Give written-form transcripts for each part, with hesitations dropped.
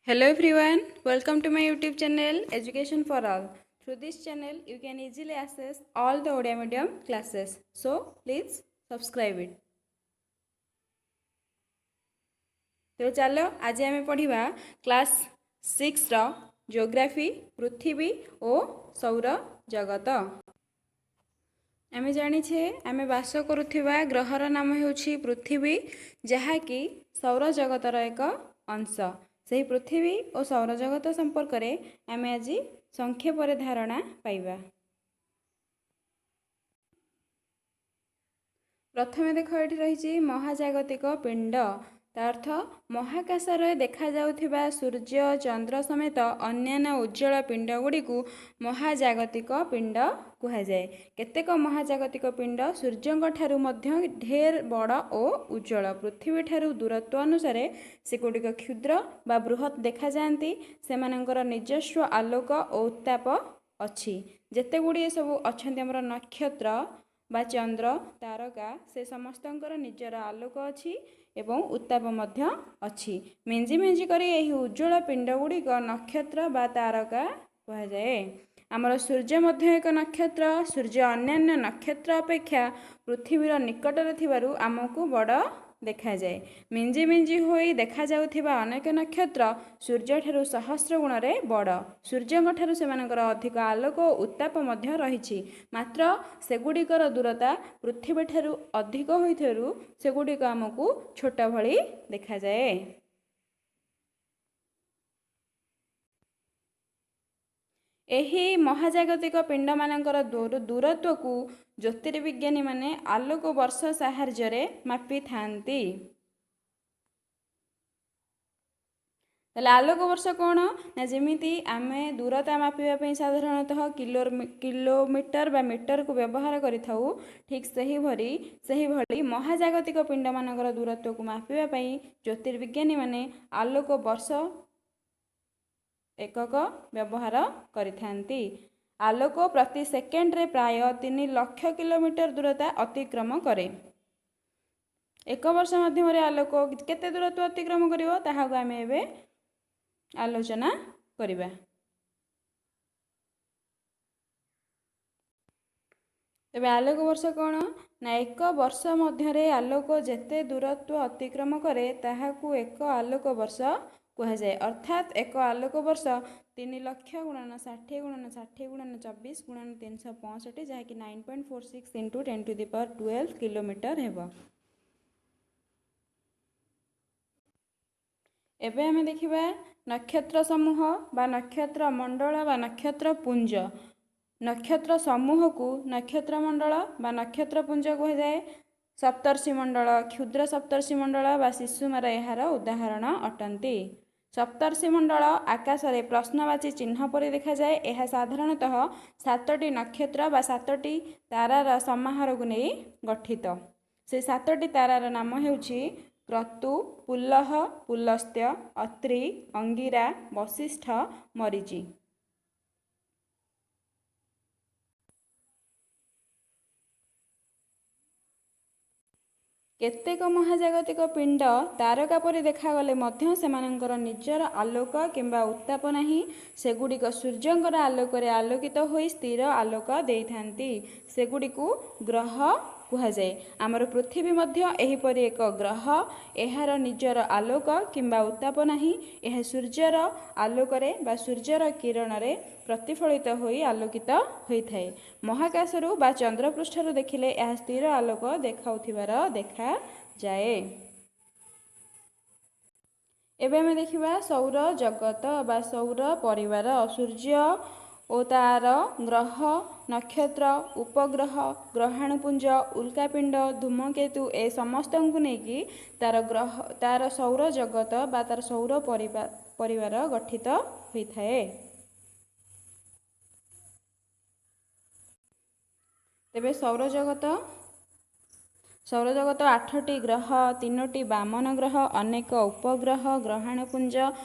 Hello everyone, welcome to my YouTube channel Education for All. Through this channel, you can easily access all the Odia medium classes. So please subscribe it. ତେବେ ଚାଲ ଆଜି ଆମେ ପଢ଼ିବା class sixer geography, ପୃଥିବୀ ଓ ସୌର ଜଗତ। ଆମେ ଜାଣିଛେ, ଆମେ ବାସ କରୁଥିବା ଗ୍ରହର ନାମ ହେଉଛି ପୃଥିବୀ, ଯାହାକି ସୌରଜଗତର ଏକ ଅଂଶ। ସେହି ପୃଥିବୀ ଓ ସୌରଜଗତ ସମ୍ପର୍କରେ ଆମେ ଆଜି ସଂକ୍ଷେପରେ ଧାରଣା ପାଇବା। ପ୍ରଥମେ ଦେଖ, ଏଠି ରହିଛି ମହାଜାଗତିକ ପିଣ୍ଡ। ତା ଅର୍ଥ ମହାକାଶରେ ଦେଖାଯାଉଥିବା ସୂର୍ଯ୍ୟ, ଚନ୍ଦ୍ର ସମେତ ଅନ୍ୟାନ୍ୟ ଉଜ୍ଜ୍ୱଳ ପିଣ୍ଡଗୁଡ଼ିକୁ ମହାଜାଗତିକ ପିଣ୍ଡ କୁହାଯାଏ। କେତେକ ମହାଜାଗତିକ ପିଣ୍ଡ ସୂର୍ଯ୍ୟଙ୍କ ଠାରୁ ମଧ୍ୟ ଢେର ବଡ଼ ଓ ଉଜ୍ଜ୍ୱଳ। ପୃଥିବୀଠାରୁ ଦୂରତ୍ୱ ଅନୁସାରେ ସେଗୁଡ଼ିକ କ୍ଷୁଦ୍ର ବା ବୃହତ୍ ଦେଖାଯାଆନ୍ତି। ସେମାନଙ୍କର ନିଜସ୍ୱ ଆଲୋକ ଓ ଉତ୍ତାପ ଅଛି। ଯେତେ ଗୁଡ଼ିଏ ସବୁ ଅଛନ୍ତି ଆମର ନକ୍ଷତ୍ର ବା ଚନ୍ଦ୍ର, ତାରକା, ସେ ସମସ୍ତଙ୍କର ନିଜର ଆଲୋକ ଅଛି ଏବଂ ଉତ୍ତାପ ମଧ୍ୟ ଅଛି। ମିଞ୍ଜି ମିଞ୍ଜି କରି ଏହି ଉଜ୍ଜ୍ୱଳ ପିଣ୍ଡ ଗୁଡ଼ିକ ନକ୍ଷତ୍ର ବା ତାରକା କୁହାଯାଏ। ଆମର ସୂର୍ଯ୍ୟ ମଧ୍ୟ ଏକ ନକ୍ଷତ୍ର। ସୂର୍ଯ୍ୟ ଅନ୍ୟାନ୍ୟ ନକ୍ଷତ୍ର ଅପେକ୍ଷା ପୃଥିବୀର ନିକଟରେ ଥିବାରୁ ଆମକୁ ବଡ଼ ଦେଖାଯାଏ। ମିଞ୍ଜି ମିଞ୍ଜି ହୋଇ ଦେଖାଯାଉଥିବା ଅନେକ ନକ୍ଷତ୍ର ସୂର୍ଯ୍ୟଠାରୁ ସହସ୍ର ଗୁଣରେ ବଡ଼। ସୂର୍ଯ୍ୟଙ୍କ ଠାରୁ ସେମାନଙ୍କର ଅଧିକ ଆଲୋକ ଓ ଉତ୍ତାପ ମଧ୍ୟ ରହିଛି, ମାତ୍ର ସେଗୁଡ଼ିକର ଦୂରତା ପୃଥିବୀଠାରୁ ଅଧିକ ହୋଇଥିବାରୁ ସେଗୁଡ଼ିକ ଆମକୁ ଛୋଟ ଭଳି ଦେଖାଯାଏ। ଏହି ମହାଜାଗତିକ ପିଣ୍ଡମାନଙ୍କର ଦୂରତ୍ୱକୁ ଜ୍ୟୋତିର୍ବିଜ୍ଞାନୀମାନେ ଆଲୋକ ବର୍ଷ ସାହାଯ୍ୟରେ ମାପିଥାନ୍ତି। ତାହେଲେ ଆଲୋକ ବର୍ଷ କ'ଣ ନା, ଯେମିତି ଆମେ ଦୂରତା ମାପିବା ପାଇଁ ସାଧାରଣତଃ କିଲୋମିଟର ବା ମିଟରକୁ ବ୍ୟବହାର କରିଥାଉ, ଠିକ୍ ସେହିଭଳି ମହାଜାଗତିକ ପିଣ୍ଡମାନଙ୍କର ଦୂରତ୍ୱକୁ ମାପିବା ପାଇଁ ଜ୍ୟୋତିର୍ବିଜ୍ଞାନୀମାନେ ଆଲୋକ ବର୍ଷ ଏକକ ବ୍ୟବହାର କରିଥାନ୍ତି। ଆଲୋକ ପ୍ରତି ସେକେଣ୍ଡରେ ପ୍ରାୟ 3 ଲକ୍ଷ କିଲୋମିଟର ଦୂରତା ଅତିକ୍ରମ କରେ। ଏକ ବର୍ଷ ମାଧ୍ୟମରେ ଆଲୋକ କେତେ ଦୂରତ୍ୱ ଅତିକ୍ରମ କରିବ, ତାହାକୁ ଆମେ ଏବେ ଆଲୋଚନା କରିବା। ତେବେ ଆଲୋକ ବର୍ଷ କ'ଣ ନା, ଏକ ବର୍ଷ ମଧ୍ୟରେ ଆଲୋକ ଯେତେ ଦୂରତ୍ୱ ଅତିକ୍ରମ କରେ, ତାହାକୁ ଏକ ଆଲୋକ ବର୍ଷ କୁହାଯାଏ। ଅର୍ଥାତ୍ ଏକ ଆଲୋକ ବର୍ଷ 3 ଲକ୍ଷ ଗୁଣନ 60 ଗୁଣନ 60 ଗୁଣନ 24 ଗୁଣନ 365, ଯାହାକି 9.46 into 10 to the power 12 kilometre ହେବ। ଏବେ ଆମେ ଦେଖିବା ନକ୍ଷତ୍ର ସମୂହ ବା ନକ୍ଷତ୍ର ମଣ୍ଡଳ ବା ନକ୍ଷତ୍ର ପୁଞ୍ଜ। ନକ୍ଷତ୍ର ସମୂହକୁ ନକ୍ଷତ୍ର ମଣ୍ଡଳ ବା ନକ୍ଷତ୍ର ପୁଞ୍ଜ କୁହାଯାଏ। ସପ୍ତର୍ଷି ମଣ୍ଡଳ, କ୍ଷୁଦ୍ର ସପ୍ତର୍ଷି ମଣ୍ଡଳ ବା ଶିଶୁମାର ଏହାର ଉଦାହରଣ ଅଟନ୍ତି। ସପ୍ତର୍ଷି ମଣ୍ଡଳ ଆକାଶରେ ପ୍ରଶ୍ନବାଚୀ ଚିହ୍ନ ପରି ଦେଖାଯାଏ। ଏହା ସାଧାରଣତଃ ସାତଟି ନକ୍ଷତ୍ର ବା ସାତଟି ତାରାର ସମାହାରକୁ ନେଇ ଗଠିତ। ସେ ସାତଟି ତାରାର ନାମ ହେଉଛି କ୍ରତୁ, ପୁଲହ, ପୁଲସ୍ତ୍ୟ, ଅତ୍ରି, ଅଙ୍ଗିରା, ବଶିଷ୍ଠ, ମରୀଚି। କେତେକ ମହାଜାଗତିକ ପିଣ୍ଡ ତାରକା ପରି ଦେଖାଗଲେ ମଧ୍ୟ ସେମାନଙ୍କର ନିଜର ଆଲୋକ କିମ୍ବା ଉତ୍ତାପ ନାହିଁ। ସେଗୁଡ଼ିକ ସୂର୍ଯ୍ୟଙ୍କର ଆଲୋକରେ ଆଲୋକିତ ହୋଇ ସ୍ଥିର ଆଲୋକ ଦେଇଥାନ୍ତି। ସେଗୁଡ଼ିକୁ ଗ୍ରହ କୁହାଯାଏ। ଆମର ପୃଥିବୀ ମଧ୍ୟ ଏହିପରି ଏକ ଗ୍ରହ। ଏହାର ନିଜର ଆଲୋକ କିମ୍ବା ଉତ୍ତାପ ନାହିଁ। ଏହା ସୂର୍ଯ୍ୟର ଆଲୋକରେ ବା ସୂର୍ଯ୍ୟର କିରଣରେ ପ୍ରତିଫଳିତ ହୋଇ ଆଲୋକିତ ହୋଇଥାଏ। ମହାକାଶରୁ ବା ଚନ୍ଦ୍ରପୃଷ୍ଠରୁ ଦେଖିଲେ ଏହା ସ୍ଥିର ଆଲୋକ ଦେଖାଉଥିବାର ଦେଖାଯାଏ। ଏବେ ଆମେ ଦେଖିବା ସୌର ଜଗତ ବା ସୌର ପରିବାର। ସୂର୍ଯ୍ୟ ଓ ତାର ଗ୍ରହ, ନକ୍ଷତ୍ର, ଉପଗ୍ରହ, ଗ୍ରହାଣୁପୁଞ୍ଜ, ଉଲ୍କାପିଣ୍ଡ, ଧୂମକେତୁ, ଏ ସମସ୍ତଙ୍କୁ ନେଇକି ତାର ଗ୍ରହ, ତାର ସୌର ଜଗତ ବା ତାର ସୌର ପରିବାର ଗଠିତ ହୋଇଥାଏ। ତେବେ ସୌରଜଗତ ଆଠଟି ଗ୍ରହ, ତିନୋଟି ବାମନ ଗ୍ରହ, ଅନେକ ଉପଗ୍ରହ, ଗ୍ରହାଣୁପୁଞ୍ଜ,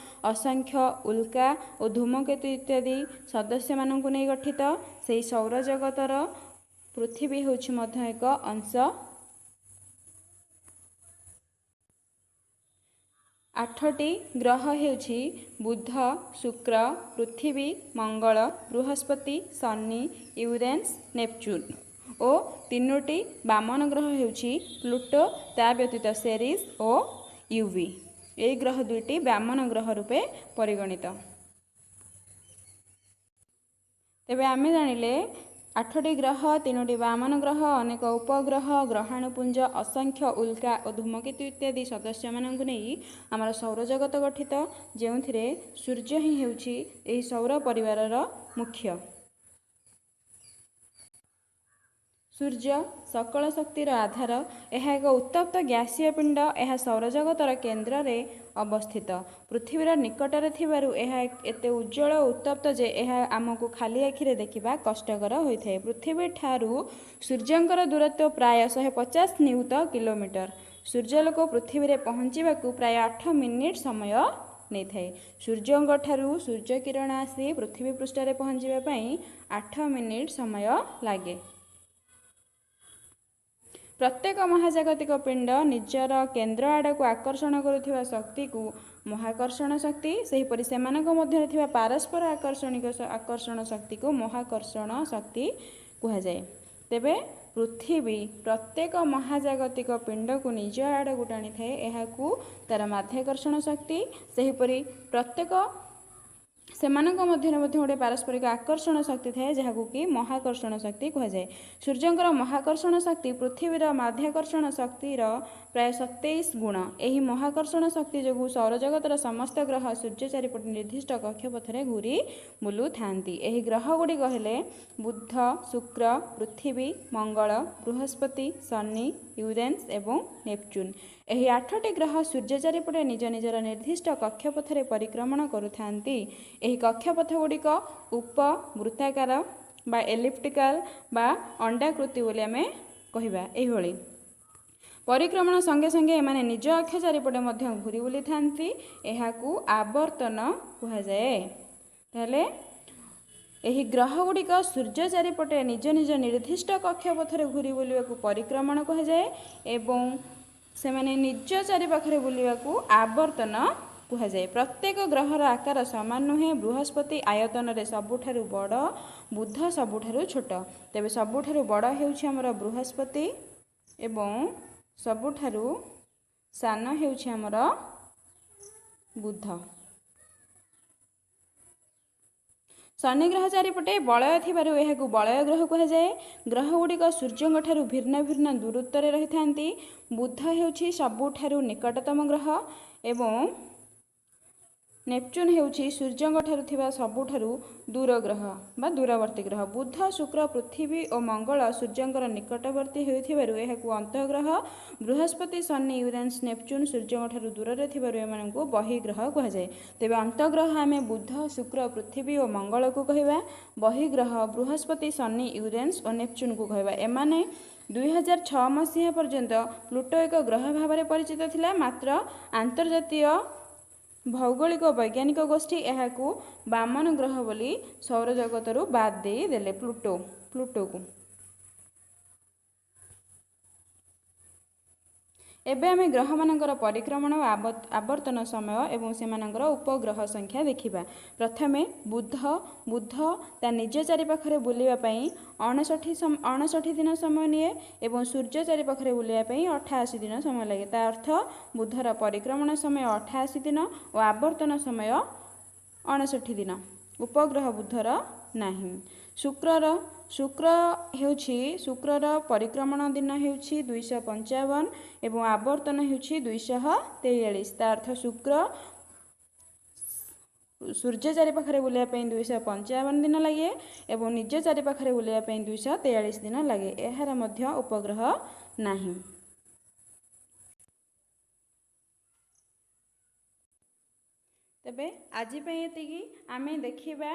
ଅସଂଖ୍ୟ ଉଲ୍କା ଓ ଧୂମକେତୁ ଇତ୍ୟାଦି ସଦସ୍ୟମାନଙ୍କୁ ନେଇ ଗଠିତ। ସେହି ସୌରଜଗତର ପୃଥିବୀ ହେଉଛି ମଧ୍ୟ ଏକ ଅଂଶ। 8ଟି ଗ୍ରହ ହେଉଛି ବୁଧ, ଶୁକ୍ର, ପୃଥିବୀ, ମଙ୍ଗଳ, ବୃହସ୍ପତି, ଶନି, ୟୁରେନସ୍, ନେପଚୁନ୍ ଓ 3ଟି ବାମନ ଗ୍ରହ ହେଉଛି ପ୍ଲୁଟୋ, ତା ବ୍ୟତୀତ ସେରିସ୍ ଓ ୟୁଭି। ଏହି ଗ୍ରହ 2ଟି ବାମନ ଗ୍ରହ ରୂପେ ପରିଗଣିତ। ତେବେ ଆମେ ଜାଣିଲେ 8ଟି ଗ୍ରହ, 3ଟି ବାମନ ଗ୍ରହ, ଅନେକ ଉପଗ୍ରହ, ଗ୍ରହାଣୁପୁଞ୍ଜ, ଅସଂଖ୍ୟ ଉଲ୍କା ଓ ଧୂମକେତୁ ଇତ୍ୟାଦି ସଦସ୍ୟମାନଙ୍କୁ ନେଇ ଆମର ସୌରଜଗତ ଗଠିତ, ଯେଉଁଥିରେ ସୂର୍ଯ୍ୟ ହିଁ ହେଉଛି ଏହି ସୌର ପରିବାରର ମୁଖ୍ୟ। ସୂର୍ଯ୍ୟ ସକଳ ଶକ୍ତିର ଆଧାର। ଏହା ଏକ ଉତ୍ତପ୍ତ ଗ୍ୟାସୀୟ ପିଣ୍ଡ। ଏହା ସୌରଜଗତର କେନ୍ଦ୍ରରେ ଅବସ୍ଥିତ। ପୃଥିବୀର ନିକଟରେ ଥିବାରୁ ଏହା ଏତେ ଉଜ୍ଜ୍ୱଳ ଓ ଉତ୍ତପ୍ତ ଯେ ଏହା ଆମକୁ ଖାଲି ଆଖିରେ ଦେଖିବା କଷ୍ଟକର ହୋଇଥାଏ। ପୃଥିବୀଠାରୁ ସୂର୍ଯ୍ୟଙ୍କର ଦୂରତ୍ୱ ପ୍ରାୟ 150 ନିୟୁତ କିଲୋମିଟର। ସୂର୍ଯ୍ୟାଲୋକ ପୃଥିବୀରେ ପହଞ୍ଚିବାକୁ ପ୍ରାୟ 8 ମିନିଟ୍ ସମୟ ନେଇଥାଏ। ସୂର୍ଯ୍ୟଙ୍କଠାରୁ ସୂର୍ଯ୍ୟ କିରଣ ଆସି ପୃଥିବୀ ପୃଷ୍ଠରେ ପହଞ୍ଚିବା ପାଇଁ 8 ମିନିଟ୍ ସମୟ ଲାଗେ। ପ୍ରତ୍ୟେକ ମହାଜାଗତିକ ପିଣ୍ଡ ନିଜର କେନ୍ଦ୍ର ଆଡ଼କୁ ଆକର୍ଷଣ କରୁଥିବା ଶକ୍ତିକୁ ମହାକର୍ଷଣ ଶକ୍ତି, ସେହିପରି ସେମାନଙ୍କ ମଧ୍ୟରେ ଥିବା ପାରସ୍ପର ଆକର୍ଷଣ ଶକ୍ତିକୁ ମହାକର୍ଷଣ ଶକ୍ତି କୁହାଯାଏ। ତେବେ ପୃଥିବୀ ପ୍ରତ୍ୟେକ ମହାଜାଗତିକ ପିଣ୍ଡକୁ ନିଜ ଆଡ଼କୁ ଟାଣିଥାଏ, ଏହାକୁ ତା'ର ମାଧ୍ୟାକର୍ଷଣ ଶକ୍ତି। ସେହିପରି ପ୍ରତ୍ୟେକ ସେମାନଙ୍କ ମଧ୍ୟରେ ମଧ୍ୟ ଗୋଟେ ପାରସ୍ପରିକ ଆକର୍ଷଣ ଶକ୍ତି ଥାଏ, ଯାହାକୁ କି ମହାକର୍ଷଣ ଶକ୍ତି କୁହାଯାଏ। ସୂର୍ଯ୍ୟଙ୍କର ମହାକର୍ଷଣ ଶକ୍ତି ପୃଥିବୀର ମାଧ୍ୟାକର୍ଷଣ ଶକ୍ତିର ପ୍ରାୟ 27 ଗୁଣ। ଏହି ମହାକର୍ଷଣ ଶକ୍ତି ଯୋଗୁଁ ସୌରଜଗତର ସମସ୍ତ ଗ୍ରହ ସୂର୍ଯ୍ୟ ଚାରିପଟେ ନିର୍ଦ୍ଦିଷ୍ଟ କକ୍ଷପଥରେ ଘୂରି ବୁଲୁଥାନ୍ତି। ଏହି ଗ୍ରହ ଗୁଡ଼ିକ ହେଲେ ବୁଧ, ଶୁକ୍ର, ପୃଥିବୀ, ମଙ୍ଗଳ, ବୃହସ୍ପତି, ଶନି, ୟୁରେନସ୍ ଏବଂ ନେପଚୁନ୍। ଏହି 8ଟି ଗ୍ରହ ସୂର୍ଯ୍ୟ ଚାରିପଟେ ନିଜ ନିଜର ନିର୍ଦ୍ଦିଷ୍ଟ କକ୍ଷପଥରେ ପରିକ୍ରମଣ କରୁଥାନ୍ତି। ଏହି କକ୍ଷପଥ ଗୁଡ଼ିକ ଉପବୃତ୍ତାକାର ବା ଏଲିପ୍ଟିକାଲ ବା ଅଣ୍ଡାକୃତି ବୋଲି ଆମେ କହିବା। ଏହିଭଳି ପରିକ୍ରମଣ ସଙ୍ଗେ ସଙ୍ଗେ ଏମାନେ ନିଜ ଅକ୍ଷ ଚାରିପଟେ ମଧ୍ୟ ଘୂରି ବୁଲିଥାନ୍ତି। ଏହାକୁ ଆବର୍ତ୍ତନ କୁହାଯାଏ। ତାହେଲେ ଏହି ଗ୍ରହ ଗୁଡ଼ିକ ସୂର୍ଯ୍ୟ ଚାରିପଟେ ନିଜ ନିଜ ନିର୍ଦ୍ଦିଷ୍ଟ କକ୍ଷପଥରେ ଘୂରି ବୁଲିବାକୁ ପରିକ୍ରମଣ କୁହାଯାଏ ଏବଂ ସେମାନେ ନିଜ ଚାରିପାଖରେ ବୁଲିବାକୁ ଆବର୍ତ୍ତନ କୁହାଯାଏ। ପ୍ରତ୍ୟେକ ଗ୍ରହର ଆକାର ସମାନ ନୁହେଁ। ବୃହସ୍ପତି ଆୟତନରେ ସବୁଠାରୁ ବଡ଼, ବୁଧ ସବୁଠାରୁ ଛୋଟ। ତେବେ ସବୁଠାରୁ ବଡ଼ ହେଉଛି ଆମର ବୃହସ୍ପତି ଏବଂ ସବୁଠାରୁ ସାନ ହେଉଛି ଆମର ବୁଧ। ଶନି ଗ୍ରହ ଚାରିପଟେ ବଳୟ ଥିବାରୁ ଏହାକୁ ବଳୟ ଗ୍ରହ କୁହାଯାଏ। ଗ୍ରହ ଗୁଡ଼ିକ ସୂର୍ଯ୍ୟଙ୍କ ଠାରୁ ଭିନ୍ନ ଭିନ୍ନ ଦୂରତ୍ୱରେ ରହିଥାନ୍ତି। ବୁଧ ହେଉଛି ସବୁଠାରୁ ନିକଟତମ ଗ୍ରହ ଏବଂ ନେପଚୁନ୍ ହେଉଛି ସୂର୍ଯ୍ୟଙ୍କ ଠାରୁ ଥିବା ସବୁଠାରୁ ଦୂର ଗ୍ରହ ବା ଦୂରବର୍ତ୍ତୀ ଗ୍ରହ। ବୁଧ, ଶୁକ୍ର, ପୃଥିବୀ ଓ ମଙ୍ଗଳ ସୂର୍ଯ୍ୟଙ୍କର ନିକଟବର୍ତ୍ତୀ ହେଉଥିବାରୁ ଏହାକୁ ଅନ୍ତଃଗ୍ରହ। ବୃହସ୍ପତି, ଶନି, ୟୁରେନସ୍, ନେପଚୁନ୍ ସୂର୍ଯ୍ୟଙ୍କ ଠାରୁ ଦୂରରେ ଥିବାରୁ ଏମାନଙ୍କୁ ବହିଗ୍ରହ କୁହାଯାଏ। ତେବେ ଅନ୍ତଃଗ୍ରହ ଆମେ ବୁଧ, ଶୁକ୍ର, ପୃଥିବୀ ଓ ମଙ୍ଗଳକୁ କହିବା। ବହିଗ୍ରହ ବୃହସ୍ପତି, ଶନି, ୟୁରେନସ୍ ଓ ନେପଚୁନ୍କୁ କହିବା। ଏମାନେ 2006 ମସିହା ପର୍ଯ୍ୟନ୍ତ ପ୍ଲୁଟୋ ଏକ ଗ୍ରହ ଭାବରେ ପରିଚିତ ଥିଲା, ମାତ୍ର ଆନ୍ତର୍ଜାତୀୟ ଭୌଗୋଳିକ ବୈଜ୍ଞାନିକ ଗୋଷ୍ଠୀ ଏହାକୁ ବାମନ ଗ୍ରହ ବୋଲି ସୌରଜଗତରୁ ବାଦ ଦେଇଦେଲେ ପ୍ଲୁଟୋକୁ। ଏବେ ଆମେ ଗ୍ରହମାନଙ୍କର ପରିକ୍ରମଣ ଓ ଆବର୍ତ୍ତନ ସମୟ ଏବଂ ସେମାନଙ୍କର ଉପଗ୍ରହ ସଂଖ୍ୟା ଦେଖିବା। ପ୍ରଥମେ ବୁଧ। ବୁଧ ତା ନିଜ ଚାରିପାଖରେ ବୁଲିବା ପାଇଁ 59 ଦିନ ସମୟ ନିଏ ଏବଂ ସୂର୍ଯ୍ୟ ଚାରିପାଖରେ ବୁଲିବା ପାଇଁ 88 ଦିନ ସମୟ ଲାଗେ। ତା ଅର୍ଥ ବୁଧର ପରିକ୍ରମଣ ସମୟ 88 ଦିନ ଓ ଆବର୍ତ୍ତନ ସମୟ 59 ଦିନ। ଉପଗ୍ରହ ବୁଧର ନାହିଁ। ଶୁକ୍ର ହେଉଛି ଶୁକ୍ରର ପରିକ୍ରମଣ ଦିନ ହେଉଛି 255 ଏବଂ ଆବର୍ତ୍ତନ ହେଉଛି 243। ତା ଅର୍ଥ ଶୁକ୍ର ସୂର୍ଯ୍ୟ ଚାରିପାଖରେ ବୁଲିବା ପାଇଁ 255 ଦିନ ଲାଗେ ଏବଂ ନିଜ ଚାରିପାଖରେ ବୁଲିବା ପାଇଁ 243 ଦିନ ଲାଗେ। ଏହାର ମଧ୍ୟ ଉପଗ୍ରହ ନାହିଁ। ତେବେ ଆଜି ପାଇଁ ଏତିକି। ଆମେ ଦେଖିବା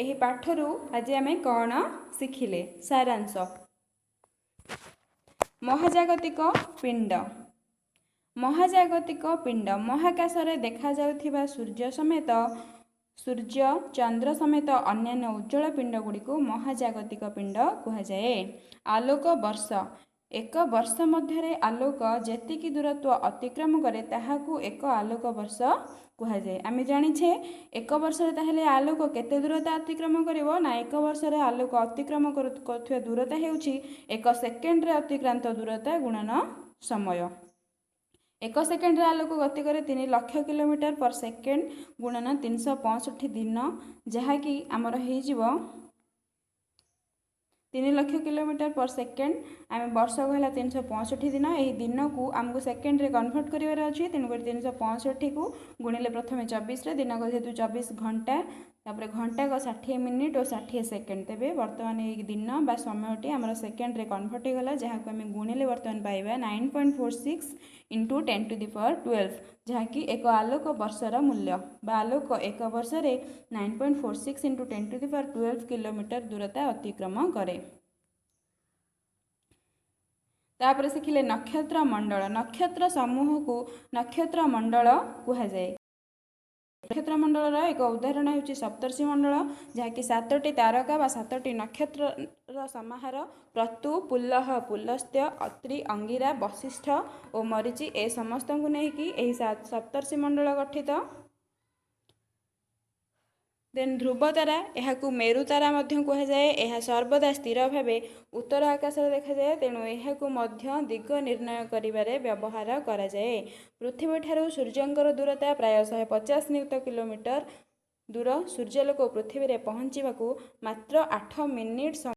ଏହି ପାଠରୁ ଆଜି ଆମେ କ'ଣ ଶିଖିଲେ। ସାରାଂଶ। ମହାଜାଗତିକ ପିଣ୍ଡ। ମହାଜାଗତିକ ପିଣ୍ଡ ମହାକାଶରେ ଦେଖାଯାଉଥିବା ସୂର୍ଯ୍ୟ ସମେତ ସୂର୍ଯ୍ୟ, ଚନ୍ଦ୍ର ସମେତ ଅନ୍ୟାନ୍ୟ ଉଜ୍ଜ୍ୱଳ ପିଣ୍ଡଗୁଡ଼ିକୁ ମହାଜାଗତିକ ପିଣ୍ଡ କୁହାଯାଏ। ଆଲୋକ ବର୍ଷ ଏକ ବର୍ଷ ମଧ୍ୟରେ ଆଲୋକ ଯେତିକି ଦୂରତ୍ୱ ଅତିକ୍ରମ କରେ, ତାହାକୁ ଏକ ଆଲୋକ ବର୍ଷ କୁହାଯାଏ। ଆମେ ଜାଣିଛେ, ଏକ ବର୍ଷରେ ତାହେଲେ ଆଲୋକ କେତେ ଦୂରତା ଅତିକ୍ରମ କରିବ ନା, ଏକ ବର୍ଷରେ ଆଲୋକ ଅତିକ୍ରମ କରୁଥିବା ଦୂରତା ହେଉଛି ଏକ ସେକେଣ୍ଡରେ ଅତିକ୍ରାନ୍ତ ଦୂରତା ଗୁଣନ ସମୟ। ଏକ ସେକେଣ୍ଡରେ ଆଲୋକ ଗତି କରେ 3 ଲକ୍ଷ କିଲୋମିଟର ପର ସେକେଣ୍ଡ ଗୁଣନ 365 ଦିନ, ଯାହାକି ଆମର ହେଇଯିବ 3 ଲକ୍ଷ କିଲୋମିଟର ପର ସେକେଣ୍ଡ। ଆମେ ବର୍ଷକୁ ହେଲା 365 ଦିନ। ଏହି ଦିନକୁ ଆମକୁ ସେକେଣ୍ଡରେ କନଭର୍ଟ କରିବାର ଅଛି। ତେଣୁକରି 365କୁ ଗୁଣିଲେ ପ୍ରଥମେ 24ରେ, ଦିନକ ଯେହେତୁ 24 ଘଣ୍ଟା, ତାପରେ ଘଣ୍ଟାକ 60 ମିନିଟ୍ ଓ 60 ସେକେଣ୍ଡ। ତେବେ ବର୍ତ୍ତମାନ ଏଇ ଦିନ ବା ସମୟଟି ଆମର ସେକେଣ୍ଡରେ କନଭର୍ଟ ହେଇଗଲା, ଯାହାକୁ ଆମେ ଗୁଣିଲେ ବର୍ତ୍ତମାନ ପାଇବା 9.46 into 10 to the power 12, ଯାହାକି ଏକ ଆଲୋକ ବର୍ଷର ମୂଲ୍ୟ ବା ଆଲୋକ ଏକ ବର୍ଷରେ 9.46 into 10 to the power 12 kilometre ଦୂରତା ଅତିକ୍ରମ କରେ। ତାପରେ ଶିଖିଲେ ନକ୍ଷତ୍ର ମଣ୍ଡଳ। ନକ୍ଷତ୍ର ସମୂହକୁ ନକ୍ଷତ୍ର ମଣ୍ଡଳ କୁହାଯାଏ। ନକ୍ଷତ୍ର ମଣ୍ଡଳର ଏକ ଉଦାହରଣ ହେଉଛି ସପ୍ତର୍ଷି ମଣ୍ଡଳ, ଯାହାକି ସାତଟି ତାରକା ବା ସାତଟି ନକ୍ଷତ୍ରର ସମାହାର। କ୍ରତୁ, ପୁଲହ, ପୁଲସ୍ତ୍ୟ, ଅତ୍ରି, ଅଙ୍ଗିରା, ବଶିଷ୍ଠ ଓ ମରିଚି, ଏ ସମସ୍ତଙ୍କୁ ନେଇକି ଏହି ସପ୍ତର୍ଷି ମଣ୍ଡଳ ଗଠିତ। ଦେନ୍ ଧ୍ରୁବତାରା, ଏହାକୁ ମେରୁ ତାରା ମଧ୍ୟ କୁହାଯାଏ। ଏହା ସର୍ବଦା ସ୍ଥିର ଭାବେ ଉତ୍ତର ଆକାଶରେ ଦେଖାଯାଏ, ତେଣୁ ଏହାକୁ ମଧ୍ୟ ଦିଗ ନିର୍ଣ୍ଣୟ କରିବାରେ ବ୍ୟବହାର କରାଯାଏ। ପୃଥିବୀଠାରୁ ସୂର୍ଯ୍ୟଙ୍କର ଦୂରତା ପ୍ରାୟ 150 ନିୟୁତ କିଲୋମିଟର ଦୂର। ସୂର୍ଯ୍ୟାଲୋକ ପୃଥିବୀରେ ପହଞ୍ଚିବାକୁ ମାତ୍ର 8 ମିନିଟ୍